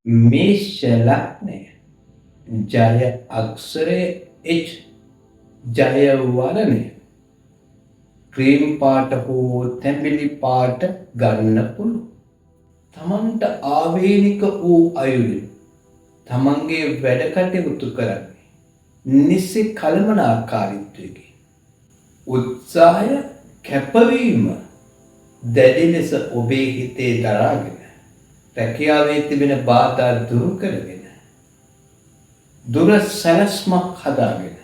මේෂ ලග්නය, ජය අක්ෂරය H, ජය වර්ණය ක්‍රීම් පාට හෝ තැඹිලි පාට ගන්න පුළුවන්. තමන්ට ආවේනික වූ අයුරින් තමන්ගේ වැඩ කටයුතු කරන්නේ නිසි කළමනාකාරීත්වයකින්. උත්සාහය, කැපවීම දැඩි ලෙස ඔබේ හිතේ දරාගෙන, රැකියාවේ තිබෙන බාධා දුරු කරගෙන, දුර සැලැස්මක් හදාගෙන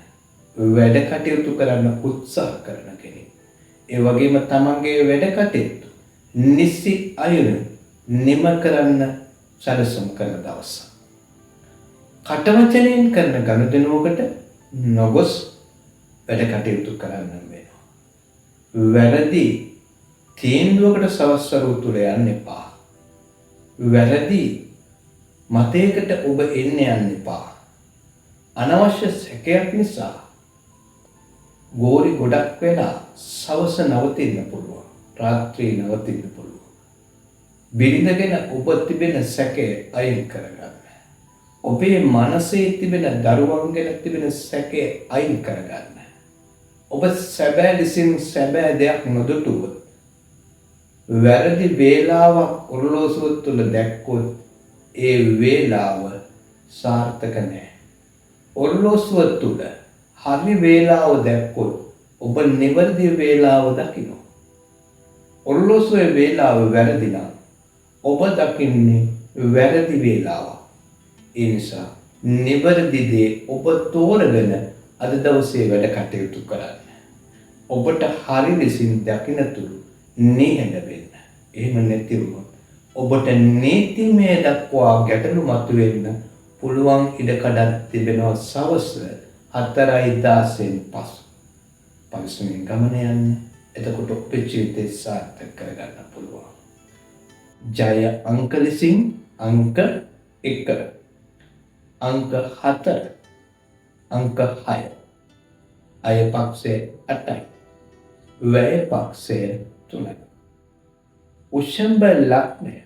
වැඩ කටයුතු කරන්න උත්සාහ කරන කෙනෙක්. ඒ වගේම තමන්ගේ වැඩ කටයුතු නිසි අයුරින් නිම කරන්න සැලසුම් කරන දවසක්. කටවචනයෙන් කරන ගනුදෙනුවකට නොගොස් වැඩ කටයුතු කරන්න වෙනවා. වැරදි තීන්දුවකට සවස් වරුව තුළ යන්න එපා. වැරදි මතයකට ඔබ එන්න යන්න එපා. අනවශ්‍ය සැකයක් නිසා ගෝරි ගොඩක් වෙලා සවස නවතින්න පුළුවන්. රාත්‍රියේ නවතින්න පුළුවන්. බිරිඳගෙන ඔබ තිබෙන සැකය අයින් කරගන්න. ඔබේ මනසේ තිබෙන දරුවන් ගැන තිබෙන සැකය අයින් කරගන්න. ඔබ සැබෑ ලෙසින් සැබෑ දෙයක් නොදුටුවොත්, වැරදි වේලාවක් ඔරලෝසුව තුළ දැක්කොත් ඒ වේලාව සාර්ථක නෑ. ඔරලෝසුව තුළ හරි වේලාව දැක්කොත් ඔබ නිවැරදි වේලාව දකිනවා. ඔරලෝසුවේ වේලාව වැරදි නම් ඔබ දකින්නේ වැරදි වේලාවක්. ඒ නිසා නිවැරදි දේ ඔබ තෝරගෙන අද දවසේ වැඩ කටයුතු කරන්න. ඔබට හරි ලෙසින් දකිනතුරු නිහඬ වෙන්න. එහෙම නැති වුණොත් ඔබට නීතිමය දක්වා ගැටලු මතුවෙන්න පුළුවන් ඉඩකඩක් තිබෙනවා සවස 4:16 පසු. පරිස්සමෙන් ගමන යන්න. එතකොට ඔබේ ජීවිතය සාර්ථක කරගන්න පුළුවන්. ජය අංක ලෙසින් අංක 1, අංක 4, අංක 6. අය පක්ෂය 8යි. වැය පක්ෂය 3යි. වෘෂභ ලග්නය,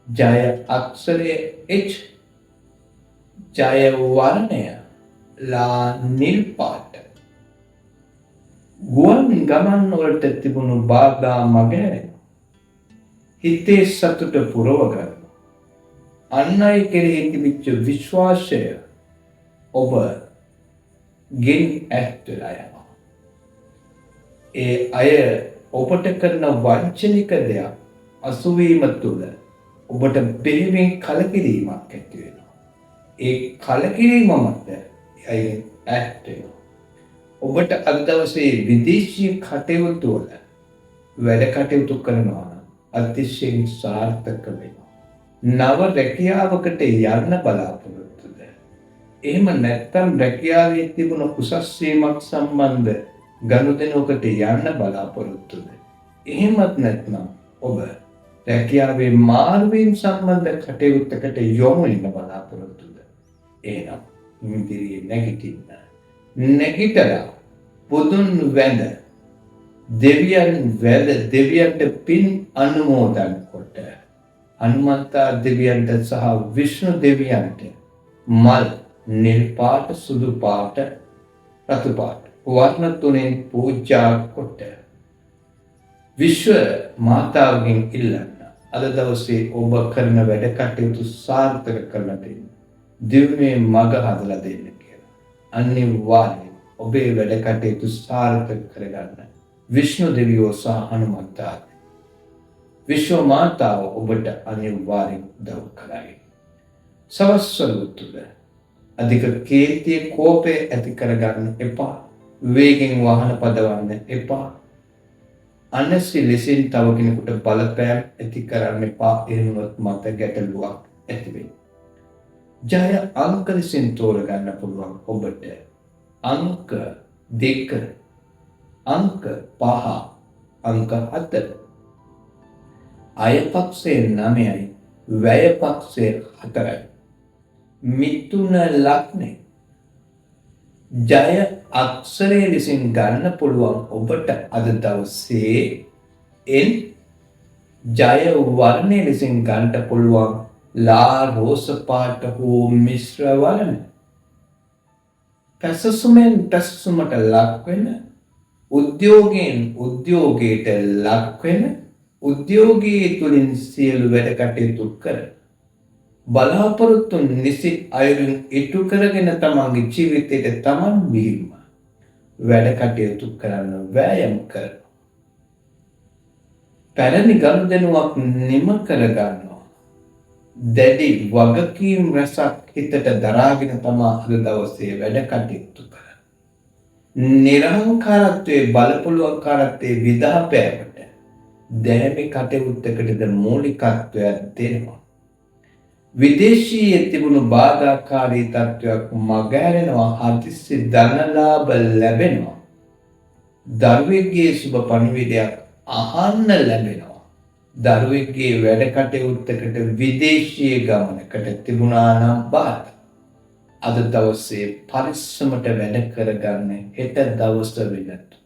ජය අක්ෂරය H, ජය වර්ණය ලා නිල් පාට. ගුවන් ගමන් වලට තිබුණු බාධා මගහැරෙනවා. හිතේ සතුට පුරව ගන්නවා. අන් අය කෙරෙහි තිබිච්ච විශ්වාසය ඔබ ගෙන් ඈත් වෙලා යනවා. ඒ අය ඔබට කරන වංචනික දෙයක් අසුවීම තුළ ඔබට බෙහෙවින් කලකිරීමක් ඇති වෙනවා. ඒ කලකිරීම මත අය ඈත් වෙනවා. ඔබට අද දවසේ විදේශීය කටයුතු වල වැඩ කටයුතු කරනවා නම් අතිශයින් සාර්ථක වෙනවා. නව රැකියාවකට යන්න බලාපොරොත්තුද? එහෙම නැත්නම් රැකියාවේ තිබුණ උසස් වීමක් සම්බන්ධ ගනුදෙනුවකට යන්න බලාපොරොත්තුද? එහෙමත් නැත්නම් ඔබ රැකියාවේ මාරුවීම් සම්බන්ධ කටයුත්තකට යොමු වෙන්න බලාපොරොත්තුද? එහෙනම් ඉදිරියේ නැගිටින්න. නැගිටලා බුදුන් වැඳ, දෙවියන් වැඳ, දෙවියන්ට පින් අනුමෝදන් කොට, හනුමන්තා දෙවියන්ට සහ විෂ්ණු දෙවියන්ට මල් නිල් පාට, සුදු පාට, රතු පාට වර්ණ තුනෙන් පූජා කොට විශ්ව මාතාවගෙන් ඉල්ලන්න අද දවසේ ඔබ කරන වැඩ කටයුතු සාර්ථක කරලා දෙන්න, දියුණුවේ මඟ හදලා දෙන්න කියලා. අනිවාර්යයෙන් ඔබේ වැඩ කටයුතු සාර්ථක කරගන්න විෂ්ණු දෙවියෝ සහ හනුමන්තා විශ්ව මාතාව ඔබට අනිවාර්යෙන් උදව් කරයි. සවස් වරුව තුළ අධික කේන්තිය, කෝපය ඇති කරගන්න එපා. වේගෙන් වාහන පදවන්න එපා. අනසි ලෙසින් තව කෙනෙකුට බලපෑම් ඇති කරන්න එපා. එහෙම වුණොත් මත ගැටලුවක් ඇති වෙයි. ජය අංක ලෙසින් තෝරගන්න පුළුවන් ඔබට අංක 2, අංක 5, අංක 4. අය පක්ෂය 9යි, වැය පක්ෂය 4යි. මිථුන ලග්නය, ජය අක්ෂරය ලෙසින් ගන්න පුළුවන් ඔබට අද දවසේ එන්, ජය වර්ණය ලෙසින් ගන්නට පුළුවන් ලා රෝස පාට හෝ මිශ්‍ර වර්ණ. පැසසුමෙන් පැසසුමට ලක් වෙන, උද්‍යෝගයෙන් උද්‍යෝගයට ලක් වෙන, උද්‍යෝගයේ තුලින් සියලු වැඩ කටයුතු කරන, බලාපොරොත්තු නිසි අයුරින් ඉටු කරගෙන තමන්ගේ ජීවිතයට තමන් විහිම වැඩ කටයුතු කරන්න වෑයම් කරනවා. පැරණි ගනුදෙනුවක් නිම කරගන්නවා. දැඩි වගකීම් රැසක් හිතට දරාගෙන තමා අද දවසේ වැඩ කටයුතු කරන්නේ. නිරහංකාරත්වයේ බලපුලුවන්කාරත්වයේ විදහා පෑමට දැහැමි කටයුත්තකටද මූලිකත්වයක් දෙනවා. විදේශීය තිබුණු බාධාකාරී තත්ත්වයක් මගහැරෙනවා. හදිසි ධනලාභ ලැබෙනවා. දරුවෙක්ගේ සුබ පණිවිඩයක් අහන්න ලැබෙනවා. දරුවෙක්ගේ වැඩ කටයුත්තකට විදේශීය ගමනකට තිබුණා නම් බාධා, අද දවසේ පරිස්සමට වැඩ කරගන්න. හෙට දවස වෙනතු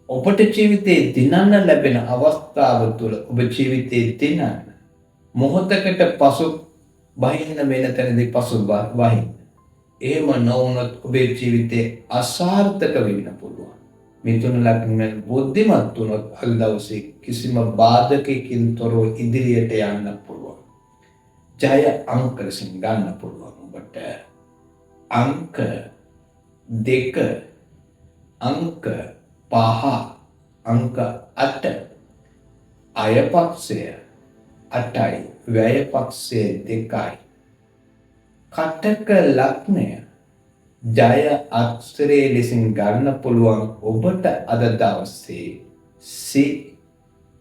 ඔබට ජීවිතේ දිනන්න ලැබෙන අවස්ථාව තුළ ඔබ ජීවිතේ දිනන්න. මොහොතකට පසු බහින්න වෙන තැනදී පසු බහින්න. එහෙම නොවුනොත් ඔබේ ජීවිතේ අසාර්ථක වෙන්න පුළුවන්. මිථුන ලග්නයෙන් බුද්ධිමත් වුණොත් අද දවසේ කිසිම බාධකයකින් තොරව ඉදිරියට යන්න පුළුවන්. ජය අංක ලෙසින් ගන්න පුළුවන් ඔබට අංක 2, අංක 5, අංක 8. අය පක්ෂය 8යි, වැය පක්ෂය 2යි. කටක ලග්නය ජය අක්ෂරයේ ලෙසින් ගන්න පුළුවන් ඔබට අද දවසේ සි.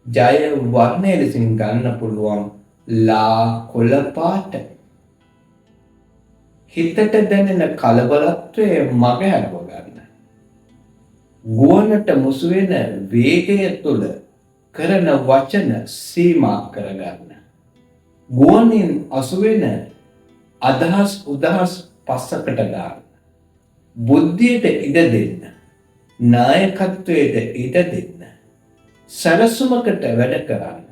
ජය වර්ණය ලෙසින් ගන්න පුළුවන් ලා කොළ පාට. හිතට දැනෙන කලබලත්වය මගහැරව ගන්න. ගුවනට මුසු වෙන වේගය තුළ කරන වචන සීමා කරගන්න. ගුවනින් අසු වෙන අදහස් උදහස් පස්සකට දාන්න. බුද්ධියට ඉඩ දෙන්න. නායකත්වයට ඉඩ දෙන්න. සැලසුමකට වැඩ කරන්න.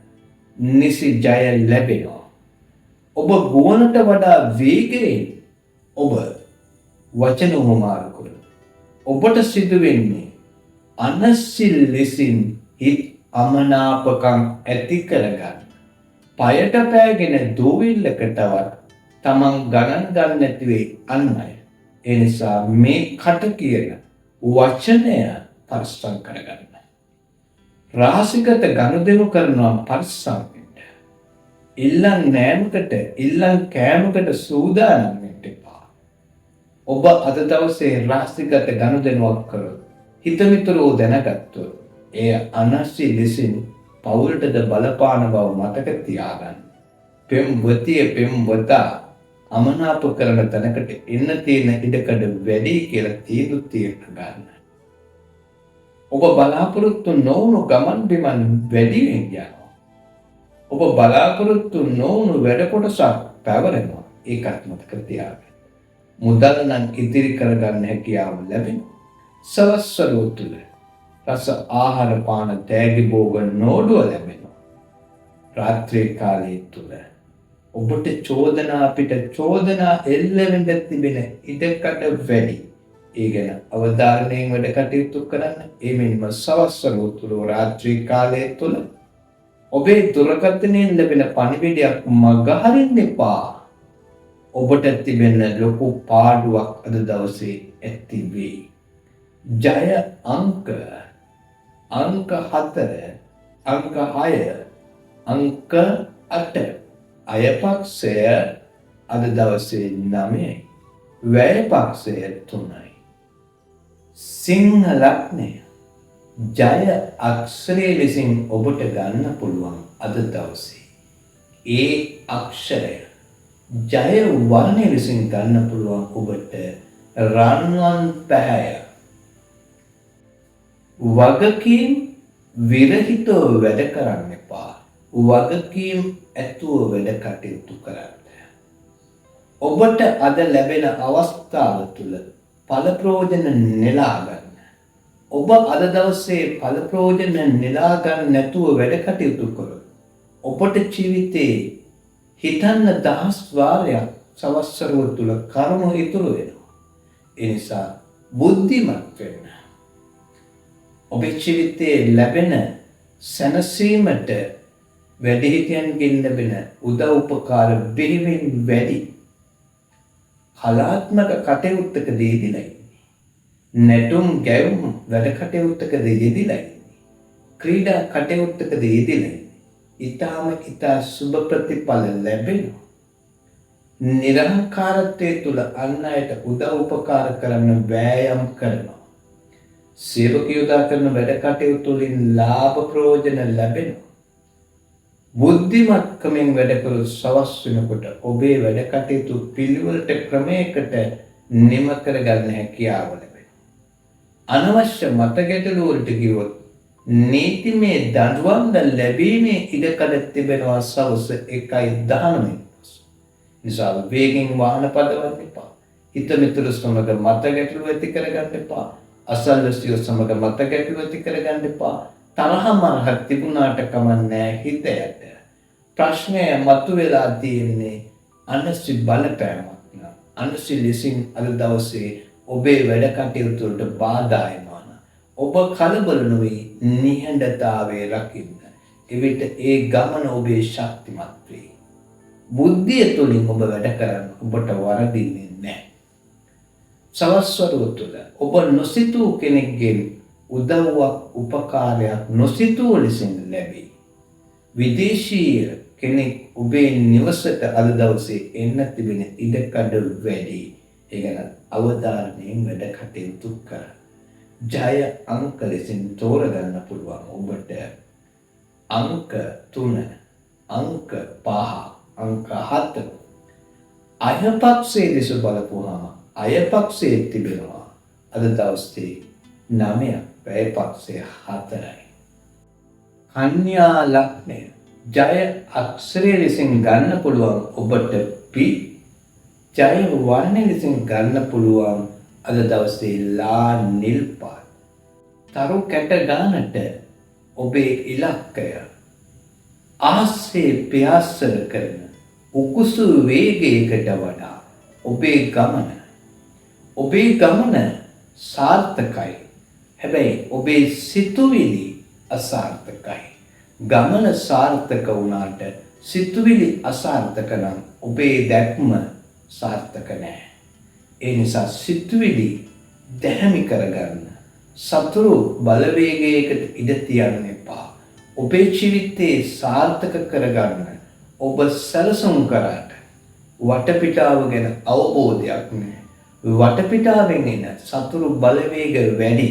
නිසි ජය ලැබෙනවා. ඔබ ගුවනට වඩා වේගයෙන් ඔබ වචන හුවමාරු කරනවා. ඔබට සිදු වෙන්නේ අනසිල් ලෙසින් හිත් අමනාපකම් ඇති කරගන්න. පයට පෑගෙන දූවිල්ලකටවත් තමන් ගණන් ගන්න නැති වෙයි අන් අය. ඒ නිසා මේ කට කියන වචනය පරිස්සම් කරගන්න. රහසිගත ගනුදෙනු කරනවා පරිස්සම් වෙන්න. ඉල්ලන් නෑමකට ඉල්ලන් කෑමකට සූදානම් වෙන්න එපා. ඔබ අද දවසේ රහසිගත ගනුදෙනුවක් කරොත්, හිතමිතුරෝ දැනගත්තොත්, එය අනසි ලෙසින් පවුලටද බලපාන බව මතක තියාගන්න. පෙම්වතිය පෙම්වතා අමනාප කරන තැනකට එන්න තියෙන ඉඩකඩ වැඩි කියලා තීන්දුව තීරණ ගන්න. ඔබ බලාපොරොත්තු නොවුණු ගමන් බිමන් වැඩි වෙන්න යනවා. ඔබ බලාපොරොත්තු නොවුණු වැඩ කොටසක් පැවරෙනවා. ඒකත් මතක තියාගන්න. මුදල් නම් ඉතිරි කරගන්න හැකියාව ලැබෙනවා. සවස් වරුව තුළ රස ආහාර පාන තෑගි භෝග නෝඩුව ලැබෙනවා. රාත්‍රී කාලය තුළ ඔබට චෝදනා පිට චෝදනා එල්ල වෙන්න තිබෙන ඉඩකඩ වැඩි. ඒ ගැන අවධාරණයෙන් වැඩ කටයුතු කරන්න. ඒ මෙන්ම සවස් වරුව තුළ, රාත්‍රී කාලය තුළ ඔබේ දුරකථනයෙන් ලැබෙන පණිවිඩයක් මගහරින්න එපා. ඔබට තිබෙන ලොකු පාඩුවක් අද දවසේ ඇති වෙයි. ජය අංක අංක 4, අංක 6, අංක 8. අය පක්ෂය අද දවසේ 9යි. වැය පක්ෂය 3යි. සිංහ ලග්නය ජය අක්ෂරය ලෙසින් ඔබට ගන්න පුළුවන් අද දවසේ. ඒ අක්ෂරය ජය වර්ණය ලෙසින් ගන්න පුළුවන් ඔබට රන්වන් පැහැය. වගකීම් විරහිතව වැඩ කරන්න එපා. වගකීම් ඇතුව වැඩ කටයුතු කරන්න. ඔබට අද ලැබෙන අවස්ථාව තුළ ඵල ප්‍රයෝජන නෙලා ගන්න. ඔබ අද දවසේ ඵල ප්‍රයෝජන නෙලා ගන්න නැතුව වැඩ කටයුතු කරොත් ඔබට ජීවිතේ හිතන්න දහස් වාරයක් සවස් වරුව තුළ කරුණු ඉතුරු වෙනවා. ඒ නිසා බුද්ධිමත් වෙන්න. ඔබේ ජීවිතයේ ලැබෙන සැනසීමට වැඩිහිටියන්ගෙන් ලැබෙන උදව් උපකාර බෙහෙවින් වැඩි. කලාත්මක කටයුත්තකදී යෙදිලා ඉන්නේ. නැටුම් ගැයුම් වැඩ කටයුත්තකදී යෙදිලා ඉන්නේ. ක්‍රීඩා කටයුත්තකදී යෙදිලා ඉන්නේ. ඊටාම ඊටා සුබ ප්‍රතිඵල ලැබෙනවා. නිරහංකාරත්වයේ තුල අන් අයට උදව් උපකාර කරන්න වෑයම් කරනවා. සේවකයෝ දා කරන වැඩ කටයුතු වලින් ලාභ ප්‍රයෝජන ලැබෙනවා. බුද්ධිමත්කමින් වැඩ කළොත් සවස් වෙනකොට ඔබේ වැඩ කටයුතු පිළිවෙලට ක්‍රමයකට නිම කරගන්න හැකියාව ලැබෙනවා. අනවශ්‍ය මත ගැටලු වලට ගියොත් නීතිමය දඬුවම් ලැබීමේ ඉඩකඩ තිබෙනවා සවස 1:19 පසු. නිසා වේගෙන් වාහන පදවන්න එපා. හිත මිතුරු සමග මත ගැටලු ඇති කරගන්න එපා. අසල්වැසියෝ සමග මත ගැටලු ඇති කරගන්න එපා. තරහ මරහ තිබුණාට කමක් හිත යට. ප්‍රශ්නය මතුවෙලා තියෙන්නේ අනසි බලපෑමක් නම් අනසි ලෙසින් අද දවසේ ඔබේ වැඩ කටයුතු වලට බාධා එනවා නම් ඔබ කලබල නොවී නිහඬතාවය රකින්න. එවිට ඒ ගමන ඔබේ ශක්තිමත් වේ. බුද්ධිය තුළින් ඔබ වැඩ කරන්න ඔබට වරදින්නේ නැහැ. සවස් වරුව තුළ ඔබ නොසිතූ කෙනෙක්ගෙන් උදව්වක් උපකාරයක් නොසිතූ ලෙසින් ලැබේ. විදේශීය කෙනෙක් ඔබේ නිවසට අද දවසේ එන්න තිබෙන ඉඩකඩ වැඩි. ඒ ගැන අවධාරණයෙන් වැඩ කටයුතු කරන්න. ජය අංක ලෙසින් තෝරගන්න පුළුවන් ඔබට අංක 3, අංක 5, අංක 7. අයපක්ෂයේ දෙස බලපුවාම අයපක්ෂයේ තිබෙනවා අද දවසේ 9, වැය පක්ෂයේ 4යි. කන්‍යා ලග්නය ජය අක්ෂරය ලෙසින් ගන්න පුළුවන් ඔබට පි, ජය වර්ණය ලෙසින් ගන්න පුළුවන් අද දවසේ ලා නිල් පාට. තරු කැට ගානට ඔබේ ඉලක්කය අහසේ පියාසර කරන උකුසු වේගයකට වඩා ඔබේ ගමන සාර්ථකයි. හැබැයි ඔබේ සිතුවිලි අසාර්ථකයි. ගමන සාර්ථක වුණාට සිතුවිලි අසාර්ථක නම් ඔබේ දැක්ම සාර්ථක නෑ. ඒ නිසා සිතුවිලි දැහැමි කරගන්න. සතුරු බලවේගයකට ඉඩ තියන්න එපා. ඔබේ ජීවිතේ සාර්ථක කරගන්න ඔබ සැලසුම් කරාට වටපිටාව ගැන අවබෝධයක් නෑ. වටපිටාවෙන් එන සතුරු බලවේග වැඩි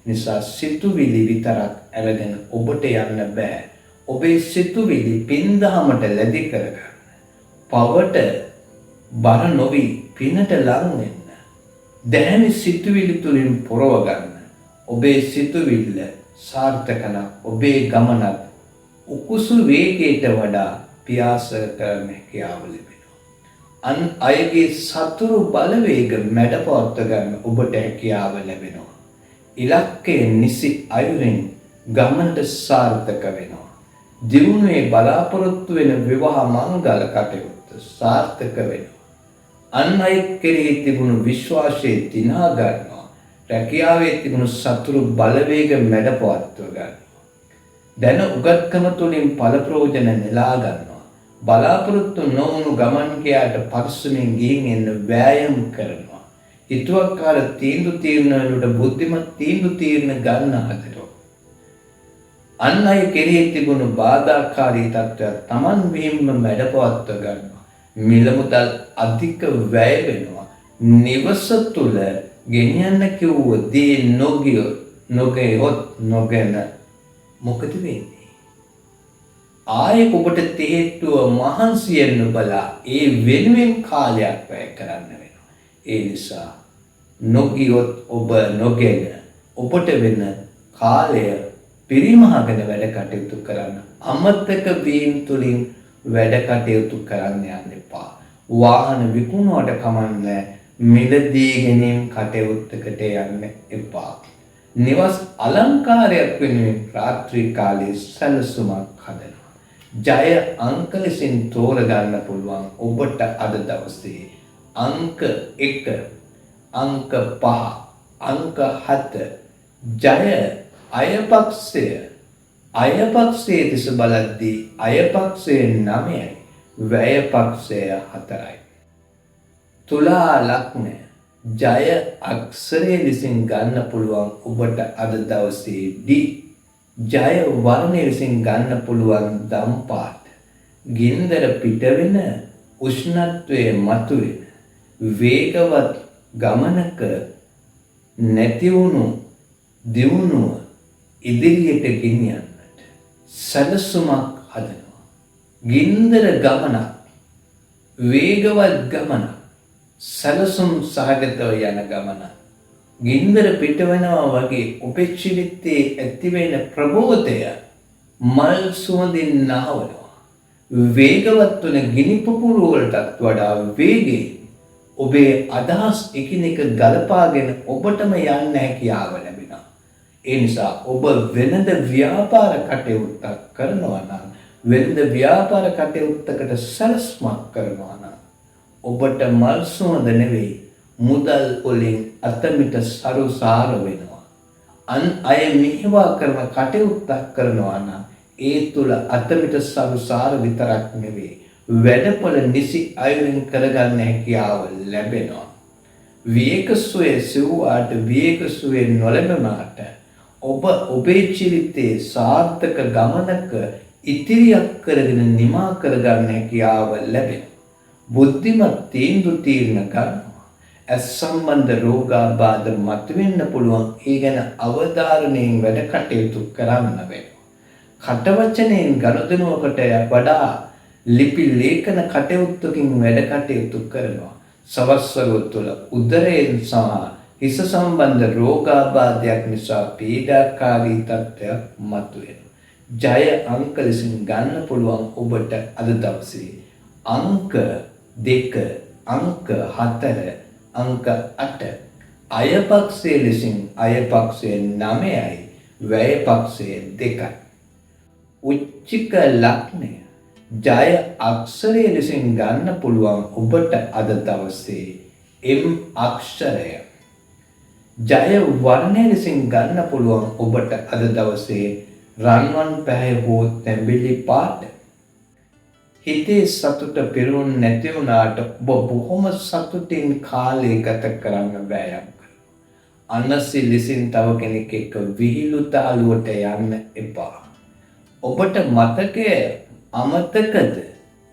නිසා සිතුවිලි විතරක් අරගෙන ඔබට යන්න බෑ. ඔබේ සිතුවිලි පින්දහමට ලැබි කරගන්න. පවට බර නොවි පිනට ලං වෙන්න. දැහැමි සිතුවිලි තුලින් පොරව ගන්න. ඔබේ සිතුවිල්ල සාර්ථක නම් ඔබේ ගමනත් උකුසු වේගයට වඩා පියාසර කරන්න හැකියාව ලැබෙනවා. අන් අයගේ සතුරු බලවේග මැඩපවත්ව ගන්න ඔබට හැකියාව ලැබෙනවා. ඉලක්කය නිසි අයුරින් ගමනට සාර්ථක වෙනවා. දියුණුවේ බලාපොරොත්තු වෙන විවාහ මංගල කටයුත්ත සාර්ථක වෙනවා. අන් අය කෙරෙහි තිබුණු විශ්වාසය දිනා ගන්නවා. රැකියාවේ තිබුණු සතුරු බලවේග මැඩපවත්ව ගන්නවා. දැන උගත්කම තුළින් ඵල ප්‍රයෝජන නෙලා ගන්නවා. බලාපොරොත්තු නොවුණු ගමන් ගියාට පරිස්සමෙන් ගිහින් එන්න වෑයම් කරනවා. හිතුවක්කාර තීන්දුව තීරණ වලට බුද්ධිමත් තීන්දුව තීරණ ගන්න හදනවා. අන් අය කෙරෙහි තිබුණු බාධාකාරී තත්ත්වයක් තමන් විහිම්ම මැඩපවත්ව ගන්නවා. මිල මුදල් අධික වැය වෙනවා. නිවස තුල ගෙනියන්න කිව්ව දේ නොගියොත් නොගෙන මොකද වෙන්නේ? ආයෙ ඔබට තේට්ටුව මහන්සියෙන් බලා ඒ වෙනුවෙන් කාලයක් වැය කරන්න වෙනවා. ඒ නිසා නොගියොත් ඔබ නොගෙන ඔබට වෙන කාලය පිරිමහගෙන වැඩ කටයුතු කරන්න. අමතක වීම තුලින් වැඩ කටයුතු කරන්න යන්න එපා. වාහන විකුණුවට කමන්නේ මිලදී ගැනීම කටයුත්තකට යන්න එපා. නිවස් අලංකාරයක් වෙනුවෙන් රාත්‍රී කාලයේ සැලසුමක් හදනවා. ජය අංක ලෙසින් තෝරගන්න පුළුවන් ඔබට අද දවසේ අංක 1, අංක 5, අංක 7. ජය අයපක්ෂය, අයපක්ෂයේ දෙස බලද්දී අයපක්ෂය 9යි, වැයපක්ෂය 4යි. තුලා ලග්නය ජය අක්ෂරය ලෙසින් ගන්න පුළුවන් ඔබට අද දවසේ ඩී. ජය වර්ණය විසින් ගන්න පුළුවන් දම් පාට. ගින්දර පිට වෙන, උෂ්ණත්වයේ මතුවෙන, වේගවත් ගමනක නැති වුණු දියුණුව ඉදිරියට ගෙනියන්නට සැලසුමක් හදනවා. ගින්දර ගමනක්, වේගවත් ගමනක්, සැලසුම් සහගතව යන ගමනක්. ගින්දර පිට වෙනවා වගේ ඔබේ ජීවිතයේ ඇතිවෙන ප්‍රබෝධය මල් සුවඳින් නාවනවා. වේගවත් වන ගිනි පුපුරු වලටත් වඩා වේගයෙන් ඔබේ අදහස් එකිනෙක ගලපාගෙන ඔබටම යන්න හැකියාව ලැබෙනවා. ඒ නිසා ඔබ වෙළඳ ව්‍යාපාර කටයුත්තක් කරනවා නම්, වෙළඳ ව්‍යාපාර කටයුත්තකට සැලැස්මක් කරනවා නම්, ඔබට මල් සුවඳ නෙවෙයි මුදල් වලින් අතමිට සරුසාර වෙනවා. අන් අය මෙහෙවා කරන කටයුත්තක් කරනවා නම් ඒ තුල අතමිට සරුසාර විතරක් නෙවෙයි, වැඩපොළ නිසි අයුරින් කරගන්න හැකියාව ලැබෙනවා. විවේක සුවය සිව්වාට විවේක සුවය නොලැබුණාට ඔබ ඔබේ ජීවිතයේ සාර්ථක ගමනක ඉතිරියක් කරගෙන නිමා කරගන්න හැකියාව ලැබෙනවා. බුද්ධිමත් තීන්දුව තීරණ ගන්නවා. ඇස් සම්බන්ධ රෝගාබාධ මතුවෙන්න පුළුවන්. ඒ ගැන අවධාරණයෙන් වැඩ කටයුතු කරන්න වෙනවා. කටවචනයෙන් ගනුදෙනුවකට වඩා ලිපි ලේඛන කටයුත්තකින් වැඩ කටයුතු කරනවා. සවස් වරුව තුළ උදරයෙන් සහ හිස සම්බන්ධ රෝගාබාධයක් නිසා පීඩාකාරී තත්ත්වයක් මතුවෙනවා. ජය අංක ලෙසින් ගන්න පුළුවන් ඔබට අද දවසේ අංක 2, අංක 4, අංක 8. අයපක්ෂයේ ලෙසින් අයපක්ෂයේ 9යි, වැයපක්ෂයේ 2යි. උච්චික ලග්නය ජය අක්ෂරය ලෙසින් ගන්න පුළුවන් ඔබට අද දවසේ එම් අක්ෂරය. ජය වර්ණය ලෙසින් ගන්න පුළුවන් ඔබට අද දවසේ රන්වන් පැහැ හෝ තැඹිලි පාට. හිතේ සතුට පිරුන් නැති වුණාට ඔබ බොහොම සතුටින් කාලය ගත කරන්න වෑයම් කරනවා. අනසි ලෙසින් තව කෙනෙක් එක්ක විහිළු තාලුවට යන්න එපා. ඔබට මතකය අමතකද?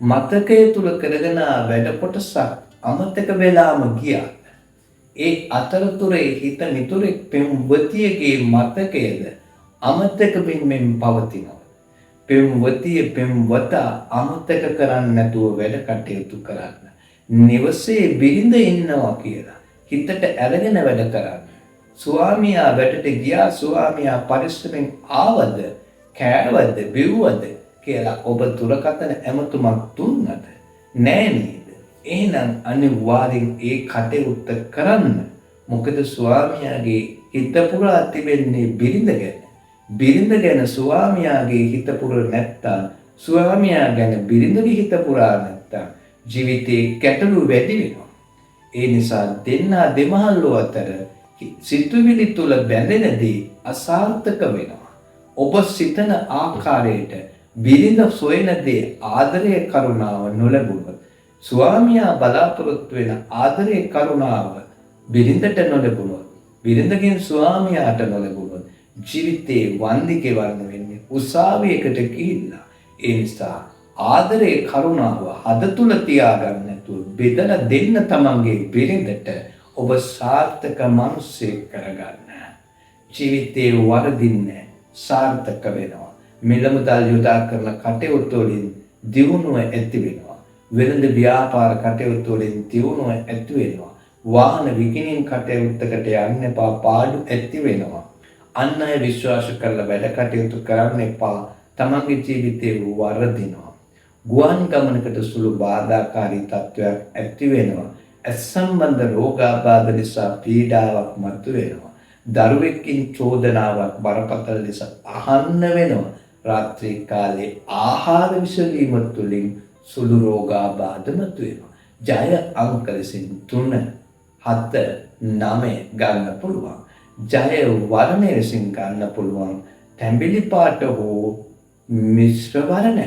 මතකය තුල කරගෙන වැඩ කොටසක් අමතක වෙලාම ගියාද? ඒ අතරතුරේ හිත මිතුරෙක් පෙම්වතියගේ මතකයද අමතක වෙමින් පවතිනවා. පෙම්වතිය පෙම්වතා අමතක කරන්නේ නැතුව වැඩ කටයුතු කරන්න. නිවසේ බිරිඳ ඉන්නවා කියලා හිතට අරගෙන වැඩ කරන්න. ස්වාමියා වැඩට ගියා, ස්වාමියා පරිස්සමෙන් ආවද, කෑවද, බිව්වද කියලා ඔබ දුරකථන ඇමතුමක් දුන්නද? නෑ නේද? එහෙනම් අනිවාර්යෙන් ඒ කටයුත්ත කරන්න. මොකද ස්වාමියාගේ හිත පුරා තිබෙන්නේ බිරිඳ ගැන. බිරිඳ ගැන ස්වාමියාගේ හිත පුර නැත්තම්, ස්වාමියා ගැන බිරිඳගේ හිත පුරා නැත්තම් ජීවිතේ ගැටලු වැඩි වෙනවා. ඒ නිසා දෙන්නා දෙමහල්ලෝ අතර සිතුවිලි තුල බැඳෙන දේ අසාර්ථක වෙනවා. ඔබ සිතන ආකාරයට බිරිඳ සොයන දේ ආදරය කරුණාව නොලැබුණොත්, ස්වාමියා බලාපොරොත්තු වෙන ආදරය කරුණාව බිරිඳට නොලැබුණොත්, බිරිඳගෙන් ස්වාමියාට නොලැබුණොත් ජීවිතේ වන්දි ගෙවන්න වෙන්නේ උසාවියකට ගිහිල්ලා. ඒ නිසා ආදරය කරුණාව හද තුල තියාගන්න නැතුව බෙදලා දෙන්න තමන්ගේ බිරිඳට ඔබ සාර්ථක මිනිසෙක් කරගන්න. ජීවිතේ වරදින්නේ සාර්ථක වෙනවා. මිල මුදල් යොදා කරන කටයුතු වලින් දියුණුව ඇති වෙනවා. වෙළඳ ව්‍යාපාර කටයුතු වලින් දියුණුව ඇති වෙනවා. වාහන විකිණීම් කටයුත්තකට යන්න එපා, පාඩු ඇති වෙනවා. අන් අය විශ්වාස කරලා වැඩ කටයුතු කරන්න එපා. තමන්ගේ ජීවිතේ වරදිනවා. ගුවන් ගමනකට සුළු බාධාකාරී තත්ත්වයක් ඇති වෙනවා. ඇස් සම්බන්ධ රෝගාබාධ නිසා පීඩාවක් මතුවෙනවා. දරුවෙක්කින් චෝදනාවක් බරපතල ලෙස අහන්න වෙනවා. රාත්‍රී කාලේ ආහාර විසඳීම තුළින් සුළු රෝගාබාධ මතුවෙනවා. ජය අංක ලෙසින් 3, 7, 9 ගන්න පුළුවන්. ජය වර්ණය ලෙසින් ගන්න පුළුවන් තැඹිලි පාට හෝ මිශ්‍ර වර්ණ.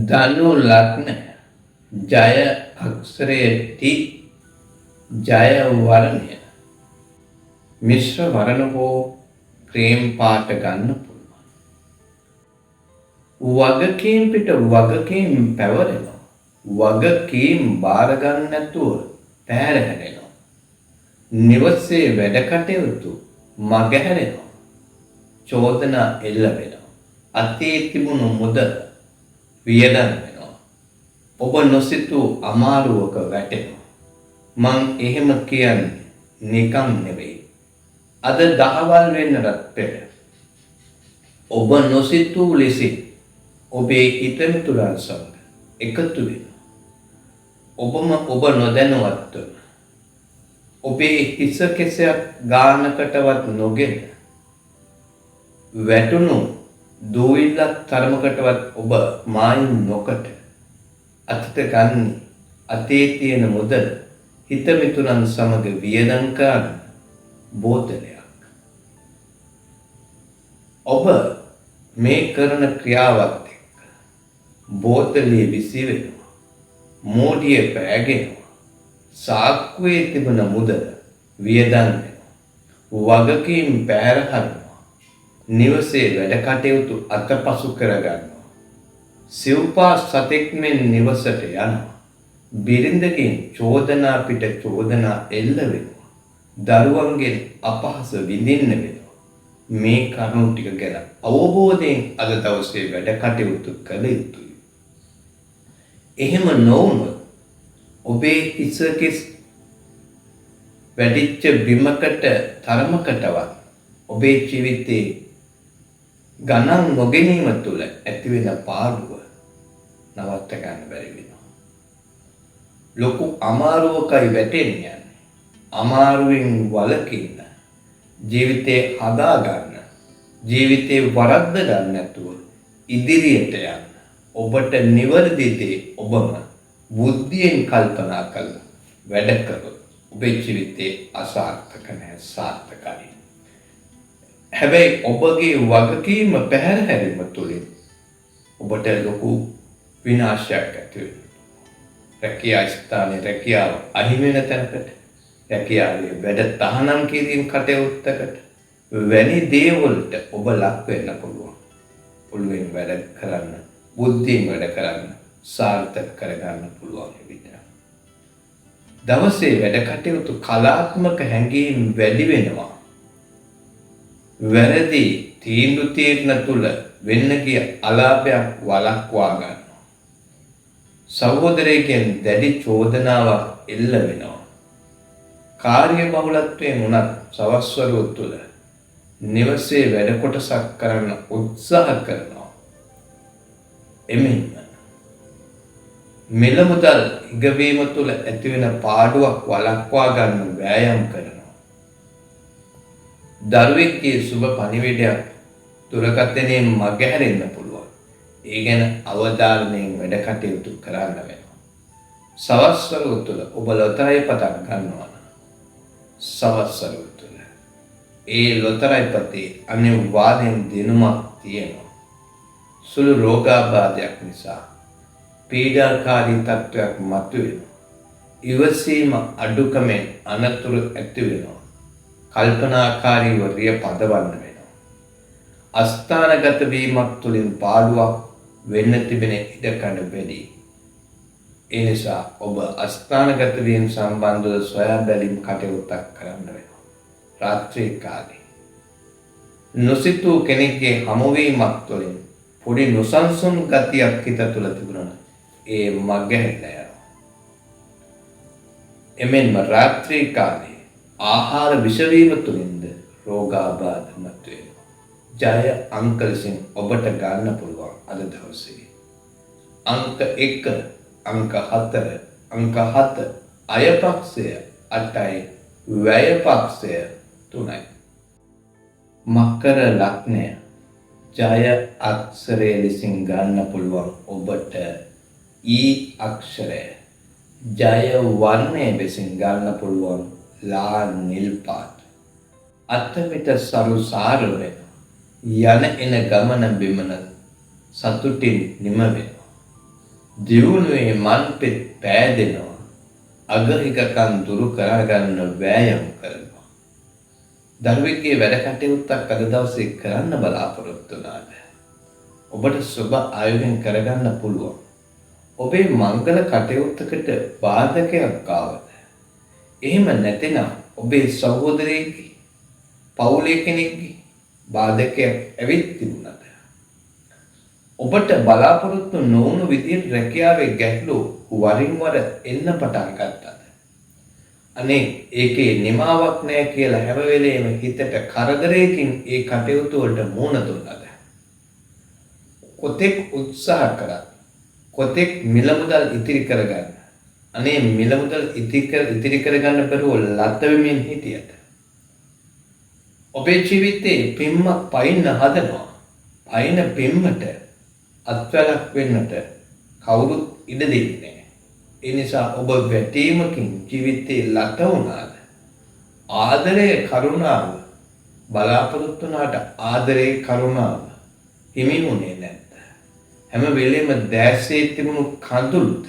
ධනු ලග්න ජය අක්ෂරය ටි, ජය වර්ණය මිශ්‍ර වර්ණ හෝ ක්‍රීම් පාට ගන්න පුළුවන්. වගකීම් පිට වගකීම් පැවරෙනවා. වගකීම් බාර ගන්න නැතුව පැහැර හැරෙනවා. නිවසේ වැඩ කටයුතු මගහැරෙනවා. චෝදනා එල්ල වෙනවා. අතේ තිබුණු මුදල වියදම් වෙනවා. ඔබ නොසිතූ අමාරුවක වැටෙනවා. මං එහෙම කියන්නේ නිකන් නෙවෙයි. අද දහවල් වෙන්නටත් පෙර ඔබ නොසිතූ ලෙසින් ඔබේ හිතමිතුරන් සමග එකතු වෙනවා. ඔබම ඔබ නොදැනුවත්වම ඔබේ හිස කෙසයක් ගානකටවත් නොගෙන වැටුණු දූවිල්ලක් තරමකටවත් ඔබ මායිම් නොකොට අතට ගන්නේ අතේ තියෙන මුදල හිතමිතුරන් සමග වියදම් කරන බෝතලයක්. ඔබ මේ කරන ක්‍රියාවත් එක්ක බෝතලේ විසි වෙනවා, මෝඩිය පෑගෙනවා, සාක්කුවේ තිබුණ මුදල වියදම් වෙනවා, වගකීම් පැහැර හරිනවා, නිවසේ වැඩ කටයුතු අතපසු කරගන්නවා, සිව්පා සතෙක් මෙන් නිවසට යනවා, බිරිඳගෙන් චෝදනා පිට චෝදනා එල්ල වෙනවා, දරුවන්ගෙන් අපහාස විඳින්න වෙනවා. මේ කරුණු ටික ගැන අවබෝධයෙන් අද දවසේ වැඩ කටයුතු කළ යුතුයි. එහෙම නොවුනොත් ඔබේ හිස කෙස් වැඩිච්ච බිමකට තරමකටවත් ඔබේ ජීවිතේ ගණන් නොගැනීම තුළ ඇතිවෙන පාඩුව නවත්ත ගන්න බැරි වෙනවා. ලොකු අමාරුවකයි වැටෙන්න යන්නේ. අමාරුවෙන් වළකින්න, ජීවිතේ හදා ගන්න, ජීවිතේ වරද්ද ගන්න නැතුව ඉදිරියට යන්න. ඔබට නිවැරදි දේ ඔබම බුද්ධියෙන් කල්පනා කරලා වැඩ කරොත් ඔබේ ජීවිතේ අසාර්ථක නැහැ, සාර්ථකයි. හැබැයි ඔබගේ වගකීම පැහැර හැරීම තුළින් ඔබට ලොකු විනාශයක් ඇති වෙනවා. රැකියා ස්ථානයේ රැකියාව අහිමි වෙන තැනකට, රැකියාවේ වැඩ තහනම් කිරීම කටයුත්තකට වැනි දේවල්ට ඔබ ලක් වෙන්න පුළුවන්. ඔළුවෙන් වැඩ කරන්න, බුද්ධියෙන් වැඩ කරන්න, සාර්ථක කරගන්න පුළුවන් විට. දවසේ වැඩ කටයුතු කලාත්මක හැඟීම් වැඩි වෙනවා. වැරදි තීන්දුව තීරණ තුල වෙන්න ගිය අලාභයක් වළක්වා ගන්නවා. සහෝදරයෙක්ගෙන් දැඩි චෝදනාවක් එල්ල වෙනවා. කාර්ය බහුලත්වයෙන් වුණත් සවස්වරුව තුළ නිවසේ වැඩ කොටසක් කරන්න උත්සාහ කරනවා. එමෙන්ම මිල මුදල් හිගවීම තුළ ඇතිවෙන පාඩුවක් වළක්වා ගන්න වෑයම් කරනවා. දරුවෙක්ගේ සුබ පණිවිඩයක් දුරකථනයෙන් මගහැරෙන්න පුළුවන්. ඒ ගැන අවධාරණයෙන් වැඩ කටයුතු කරන්න වෙනවා. සවස්වරුව තුළ ඔබ ලොතරැයි පතක් ගන්නවා නම් සවස්වරුව තුළ ඒ ලොතරැයි පතේ අනිවාර්යෙන් දිනුමක් තියෙනවා. සුළු රෝගාබාධයක් නිසා පීඩාකාරී තත්ත්වයක් මතුවෙනවා. ඉවසීම අඩුකමෙන් අනතුරු ඇති වෙනවා. කල්පනාකාරීව රිය පදවන්න වෙනවා. අස්ථානගත වීමක් තුළින් පාඩුවක් වෙන්න තිබෙන ඉඩකඩ වැඩි. ඒ නිසා ඔබ අස්ථානගත වීම සම්බන්ධව සොයා බැලීම් කටයුත්තක් කරන්න වෙනවා. රාත්‍රී කාලේ නොසිතූ කෙනෙක්ගේ හමුවීමක් තුළින් පොඩි නොසන්සුන් ගතියක් හිත තුළ තිබුණා නම් ඒ මගහැරිලා යනවා. එමෙන්ම රාත්‍රී කාලේ ආහාර විෂවීම තුළින්ද රෝගාබාධ මතුවෙනවා. ජය අංක ලෙසින් ඔබට ගන්න පුළුවන් අද දවසේ අංක 1, අංක 4, අංක 7, අය පක්ෂය 8යි, වැය පක්ෂය 3යි. මකර ලග්නය ජය අක්ෂරය ලෙසින් ගන්න පුළුවන් ඔබට ඊ අක්ෂරය. ජය වර්ණය ලෙසින් ගන්න පුළුවන් ලා නිල් පාට. අතමිට සරු සාර වෙනවා. යන එන ගමන බිමන සතුටින් නිම වෙනවා. දියුණුවේ මන්පෙත් පෑදෙනවා. අගහිකකම් දුරු කරගන්න වෑයම් කරනවා. දරුවෙක්ගේ වැඩ කටයුත්තක් අද දවසේ කරන්න බලාපොරොත්තු වුණාද ඔබට සුබ ආයුධයෙන් කරගන්න පුළුවන්. ඔබේ මංගල කටයුත්තකට බාධකයක් ආවද? එහෙම නැතිනම් ඔබේ සහෝදරයෙක්ගේ, පවුලේ කෙනෙක්ගේ බාධකයක් ඇවිත් තිබුණාද? ඔබට බලාපොරොත්තු නොවුණු විදියට රැකියාවේ ගැටලු වරින් වර එන්න පටන් ගත්තද? අනේ ඒකේ නිමාවක් නෑ කියලා හැම වෙලේම හිතට කරදරයකින් ඒ කටයුතු වලට මුහුණ දුන්නද? කොතෙක් උත්සාහ කරත්, කොතෙක් මිල මුදල් ඉතිරි කරගන්න, අනේ මිල මුදල් ඉතිරි කරගන්න බැරුව ලත වෙමින් හිටියද? ඔබේ ජීවිතේ පිම්මක් පයින්න හදනවා. පයින්න පිම්මට අත්වැලක් වෙන්නට කවුරුත් ඉඩ දෙන්නේ නැහැ. ඒ නිසා ඔබ වැටීමකින් ජීවිතේ ලත වුණාද? ආදරය කරුණාව බලාපොරොත්තු වුණාට ආදරේ කරුණාව හිමි වුණේ නැද්ද? හැම වෙලෙම දැසේ තිබුණු කඳුළුද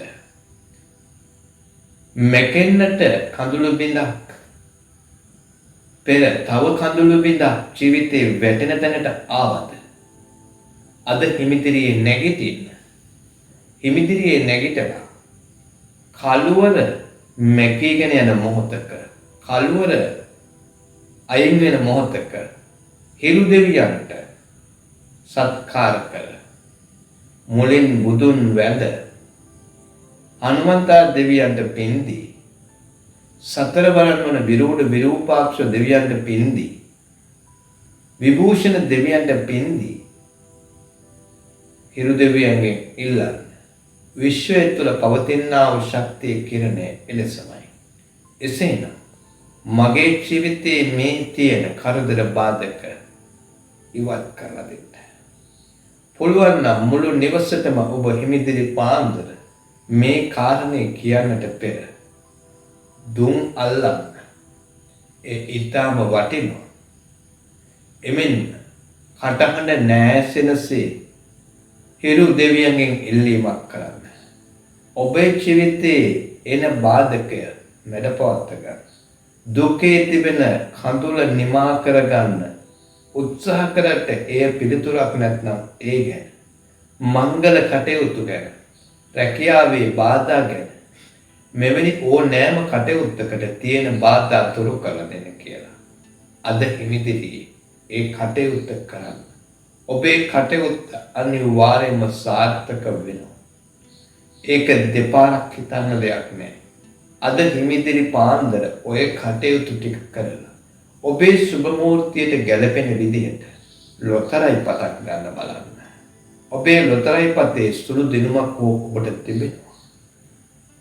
මැකෙන්නට කඳුළු බිඳක් පෙර තව කඳුළු බිඳක් ජීවිතේ වැටෙන තැනට ආවද? අද හිමිදිරියේ නැගිටින්න. හිමිදිරියේ නැගිටලා කළුවර මැකීගෙන යන මොහොතක, කළුවර අයින් වෙන මොහොතක හිරු දෙවියන්ට සත්කාර කර මුලින් බුදුන් වැඳ හනුමන්තා දෙවියන්ට පින් දී, සතර බලන් වන විරූඪ විරූපාක්ෂ දෙවියන්ට පින් දී, විභූෂණ දෙවියන්ට පින් දී හිරු දෙවියන්ගෙන් ඉල්ලන්න. විශ්වය තුළ පවතිනා වූ ශක්තිය කිරණය එලෙසමයි. එසේනම් මගේ ජීවිතයේ මේ තියෙන කරදර බාධක ඉවත් කරලා දෙන්න. පුළුවන් නම් මුළු නිවසටම ඔබ හිමිදිරි පාන්දර මේ කාරණේ කියන්නට පෙර දුම් අල්ලන්න. ඒ ඊටාම වටිනවා. එමෙන්න කටහඬ නෑසෙනසේ හිරු දෙවියන්ගෙන් ඉල්ලීමක් කරන්න. ඔබේ ජීවිතයේ එන බාධකය මැඩපවත්ත ගන්න. දුකේ තිබෙන කඳුල නිමා කරගන්න උත්සාහ කරට එය පිළිතුරක් නැත්නම් ඒ ගැන, මංගල කටයුතු ගැන, රැකියාවේ බාධා ගැන, මෙවැනි ඕනෑම කටයුත්තකට තියෙන බාධා දුරු කරලා දෙන්න කියලා. අද හිමිදිරියේ ඒ කටයුත්ත කරන්න. ඔබේ කටයුත්ත අනිවාර්යයෙන්ම සාර්ථක වෙනවා. ඒක දෙපාරක් හිතන්න දෙයක් නෑ. අද හිමිදිරි පාන්දර ඔය කටයුතු ටික කරලා ඔබේ සුබ මූර්තියට ගැලපෙන විදිහට ලොතරැයි පතක් ගන්න බලන්න. ඔබේ ලොතරැයි පතේ සුළු දිනුමක් හෝ ඔබට තිබෙනවා.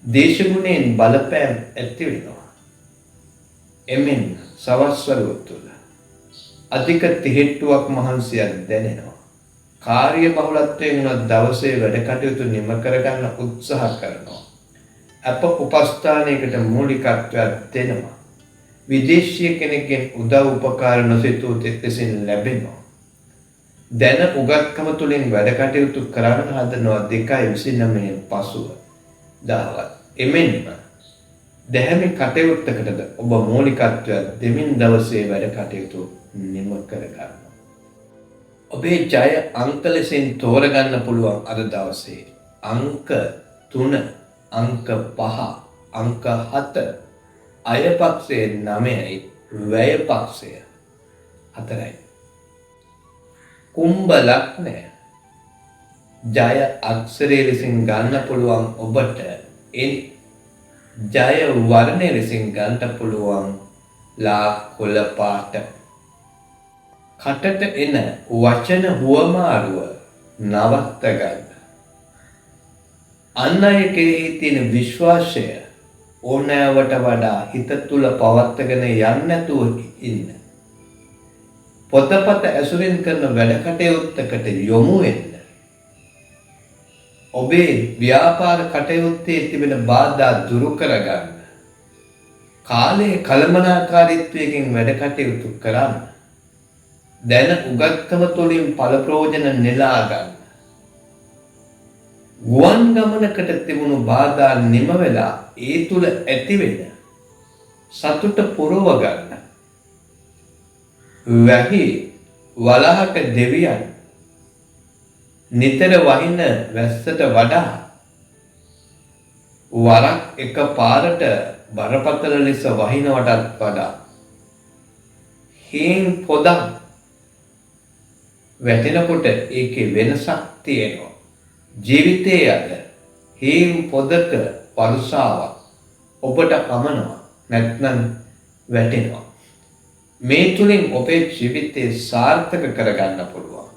දේශගුණයෙන් බලපෑම් ඇති වෙනවා. එමෙන්න සවස් වරුව තුළ අධික තිහෙට්ටුවක් මහන්සියක් දැනෙනවා. කාර්ය බහුලත්වයෙන් වුණත් දවසේ වැඩ කටයුතු නිම කරගන්න උත්සාහ කරනවා. අප උපස්ථානයකට මූලිකත්වයක් දෙනවා. විදේශීය කෙනෙක්ගෙන් උදව් උපකාර නොසිතූ ලෙසින් ලැබෙනවා. දැන උගත්කම තුළින් වැඩ කටයුතු කරන්න හදනවා 2:29 පසුව දහවත්. එමෙන්ම දැහැමි කටයුත්තකටද ඔබ මූලිකත්වයක් දෙමින් දවසේ වැඩ කටයුතු නිම කරගන්න. ඔබේ ජය අංක ලෙසින් තෝරගන්න පුළුවන් අද දවසේ අංක 3, අංක 5, අංක 7, අය පක්ෂයේ 9යි, වැය පක්ෂය 4යි. කුම්භ ලග්නය ජය අක්ෂරය ලෙසින් ගන්න පුළුවන් ඔබට එන් ජය වර්ණය ලෙසින් ගන්නට පුළුවන් ලා කොළ පාට. කටට එන වචන හුවමාරුව නවත්ත ගන්න. අන් අය කෙරෙහි තියෙන විශ්වාසය ඕනෑවට වඩා හිත තුළ පවත්වාගෙන යන්න නැතුව ඉන්න. පොතපත ඇසුරින් කරන වැඩ කටයුත්තකට යොමු වෙන්න. ඔබේ ව්‍යාපාර කටයුත්තේ තිබෙන බාධා දුරු කරගන්න. කාලයේ කළමනාකාරීත්වයකින් වැඩ කටයුතු කරන්න. දැන උගත්කම තුළින් ඵල ප්‍රයෝජන නෙලා ගන්න. ගුවන් ගමනකට තිබුණු බාධා නිම වෙලා ඒ තුල ඇතිවෙන සතුට පුරව ගන්න. වැහි වලහක දෙවියන් නිතර වහින වැස්සට වඩා වරක් එක පාරට බරපතල ලෙස වහිනවටත් වඩා හීන් පොදක් වැටෙනකොට ඒකේ වෙනසක් තියෙනවා. ජීවිතයේ අද හීන් පොදක වර්ෂාවක් ඔබට අමනවා, නැත්නම් වැටෙනවා. මේ තුලින් ඔබේ ජීවිතය සාර්ථක කරගන්න පුළුවන්.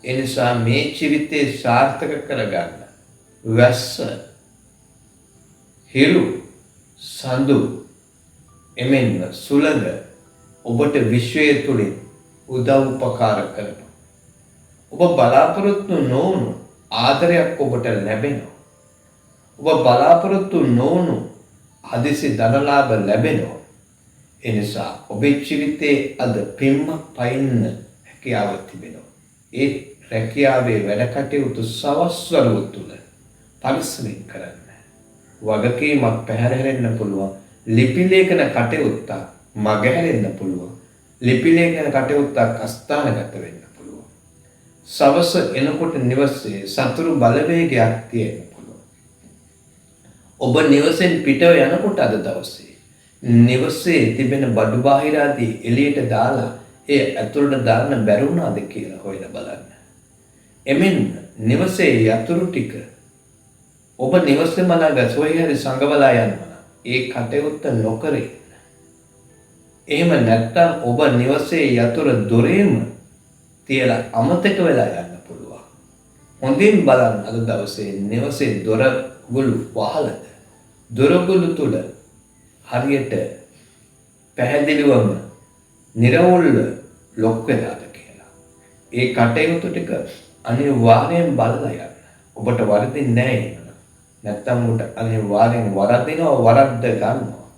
ඒ නිසා මේ ජීවිතය සාර්ථක කරගන්න වැස්ස, හිරු, සඳු එමෙන්ම සුළඟ ඔබට විශ්වය තුලින් උදව් උපකාර කරනවා. ඔබ බලාපොරොත්තු නොවුණු ආදරයක් ඔබට ලැබෙනවා. ඔබ බලාපොරොත්තු නොවුණු හදිසි ධනලාභ ලැබෙනවා. ඒ නිසා ඔබේ ජීවිතයේ අද පිම්මක් පයින්න හැකියාව තිබෙනවා. ඒ රැකියාවේ වැඩ කටයුතු සවස් වරුව තුළ පරිස්සමෙන් කරන්න. වගකීමක් පැහැරෙන්න පුළුවන්. ලිපි ලේඛන කටයුත්තක් මගහැරෙන්න පුළුවන්. ලිපි ලේඛන කටයුත්තක් අස්ථානගත වෙන්න පුළුවන්. සවස එනකොට නිවසේ සතුරු බලවේගයක් තියෙන්න පුළුවන්. ඔබ නිවසෙන් පිටව යනකොට අද දවසේ නිවසේ තිබෙන බඩු බාහිර ආදී එළියට දාලා ඒ ඇතුළට දාන්න බැරි වුණාද කියලා හොයලා බලන්න. එමෙන්න නිවසේ යතුරු ටික ඔබ නිවසේ මනාග සොයහරි හරි සංගවලා යනවා නම් ඒ කටයුත්ත නොකර ඉන්න. එහෙම නැත්නම් ඔබ නිවසේ යතුරු දොරේම තියලා අමතක වෙලා යන්න පුළුවන්. හොඳින් බලන්න අද දවසේ නිවසේ දොරගුළු වහලද? දොරගුළු තුල හරියට පැහැදිලිවම නිරවුල්ව ලොක් වෙලාද කියලා. ඒ කටයුතු ටික අනිවාර්යෙන් බලලා යන්න. ඔබට වරදින්නේ නෑ එහෙම. නැත්තම් ඔබට අනිවාර්යෙන් වරදිනවා, වරද්ද ගන්නවා.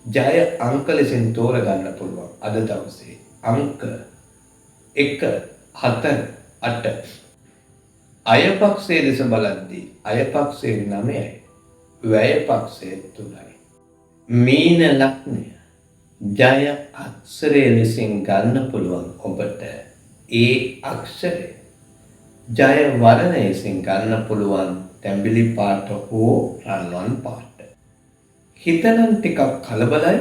ජය අංක ලෙසින් තෝරගන්න පුළුවන් අද දවසේ අංක 1, 4, 8. අයපක්ෂයේ දෙස බලද්දී අයපක්ෂයේ 9යි, වැය පක්ෂයේ 3යි. මීන ලග්නය ජය අක්ෂරය ලෙසින් ගන්න පුළුවන් ඔබට ඒ අක්ෂරය ජය වර්ණය ලෙසින් ගන්න පුළුවන් තැඹිලි පාට හෝ රන්වන් පාට. හිතනම් ටිකක් කලබලයි,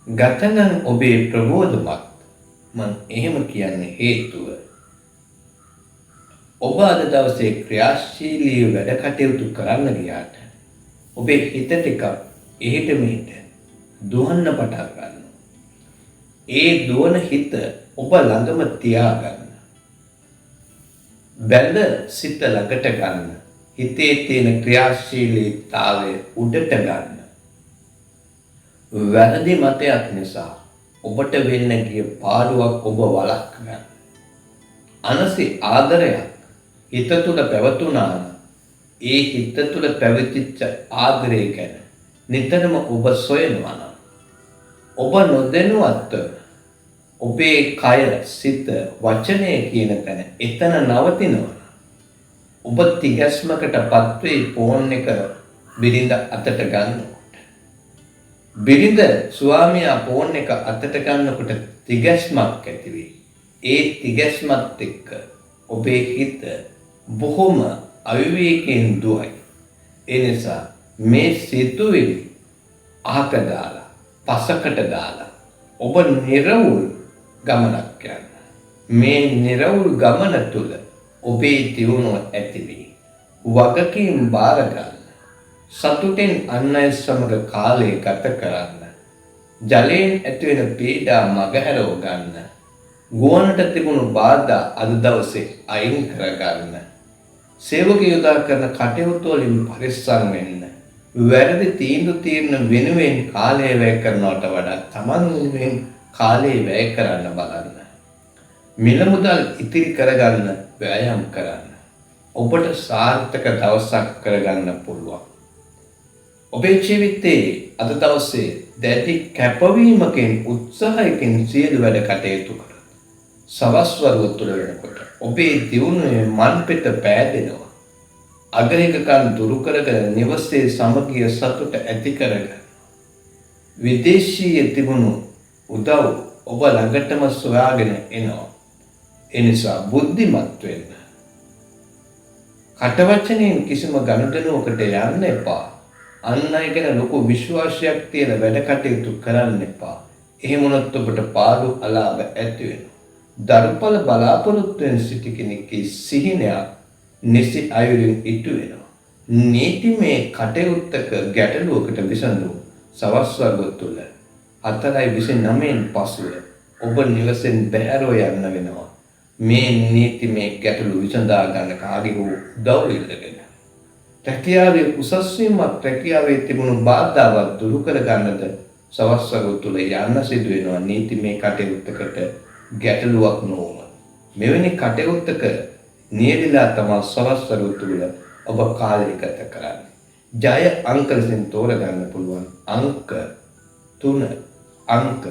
ගතනම් ඔබේ ප්‍රබෝධමත්. මං එහෙම කියන්න හේතුව ඔබ අද දවසේ ක්‍රියාශීලී වැඩ කටයුතු කරන්න ගියාට ඔබේ හිත ටිකක් එහෙට මෙහෙට දුවන්න පටන් ගන්නවා. ඒ දුවන හිත ඔබ ළඟම තියාගන්න. බැඳ සිත ළඟට ගන්න. හිතේ තියෙන ක්‍රියාශීලීතාවය උඩට ගන්න. වැරදි මතයක් නිසා ඔබට වෙන්න ගිය පාඩුවක් ඔබ වළක්ව ගන්න. අනසි ආදරයක් හිත තුළ පැවතුනා නම් ඒ හිත තුළ පැවතිච්ච ආදරය ගැන නිතරම ඔබ සොයනවා නම් ඔබ නොදැනුවත්ව ඔබේ කය, සිත, වචනය කියන තැන එතන නවතිනවා. ඔබ තිගැස්මකට පත්වෙයි ෆෝන් එක බිරිඳ අතට ගන්නකොට. බිරිඳ ස්වාමියා ෆෝන් එක අතට ගන්නකොට තිගැස්මක් ඇති වෙයි. ඒ තිගැස්මත් එක්ක ඔබේ හිත බොහොම අවිවේකයෙන් දුවයි. ඒ නිසා මේ සිතුවිලි අහක දාලා, පසකට දාලා ඔබ නිරවුල් ගමනක් යන්න. මේ නිරවුල් ගමන තුළ ඔබේ දියුණුව ඇති වෙයි. වගකීම් බාර ගන්න. සතුටෙන් අන් අය සමග කාලය ගත කරන්න. ජලයෙන් ඇතිවෙන පීඩා මගහැරව ගන්න. ගුවනට තිබුණු බාධා අද දවසේ අයින් කරගන්න. සේවක යොදා කරන කටයුතු වලින් පරිස්සම් වෙන්න. වැරදි තීන්දුව තීරණ වෙනුවෙන් කාලය වැය කරනවට වඩා තමන් වෙනුවෙන් කාලය වැය කරන්න බලන්න. මිල මුදල් ඉතිරි කරගන්න වෑයම් කරන්න. ඔබට සාර්ථක දවසක් කරගන්න පුළුවන්. ඔබේ ජීවිතයේ අද දවසේ දැඩි කැපවීමකින් උත්සාහයකින් සියලු වැඩ කටයුතු කරන්න. සවස් වරුව තුළ වෙනකොට ඔබේ දියුණුවේ මන්පෙත පෑදෙනවා. අගහිකකම් දුරු කරගෙන නිවසේ සමගිය සතුට ඇති කරගන්න. විදේශීය තිබුණු උදව් ඔබ ළඟටම සොයාගෙන එනවා. ඒ නිසා බුද්ධිමත් වෙන්න. කටවචනයෙන් කිසිම ගනුදෙනුවකට යන්න එපා. අන් අය ගැන ලොකු විශ්වාසයක් තියලා වැඩ කටයුතු කරන්න එපා. එහෙම වුණොත් ඔබට පාඩු අලාභ ඇති වෙනවා. දරුපල බලාපොරොත්තුවෙන් සිටි කෙනෙක්ගේ සිහිනයක් නිසි අයුරින් ඉටු වෙනවා. නීතිමය කටයුත්තක ගැටලුවකට විසඳුම් සවස් වරුව තුළ 4:29න් පසුව ඔබ නිවසෙන් බැහැරව යන්න වෙනවා. මේ නීතිමය ගැටලු විසඳා ගන්න කාගේ හෝ උදව් ඉල්ලගෙන. රැකියාවේ උසස් වීමත් රැකියාවේ තිබුණු බාධාවත් දුරු කර ගන්නද සවස් වරුව තුළ යන්න සිදු වෙනවා නීතිමය කටයුත්තකට ගැටලුවක් නොවුන. මෙවැනි කටයුත්තක නියැලිලා තමා සවස් වරුව තුළ ඔබ කාලය ගත කරන්නේ. ජය අංක ලෙසින් තෝරගන්න පුළුවන් අංක 3, අංක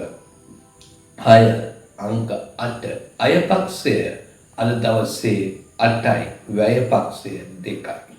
6, අංක 8. අය පක්ෂය අද දවසේ 8යි, වැය පක්ෂය 2යි.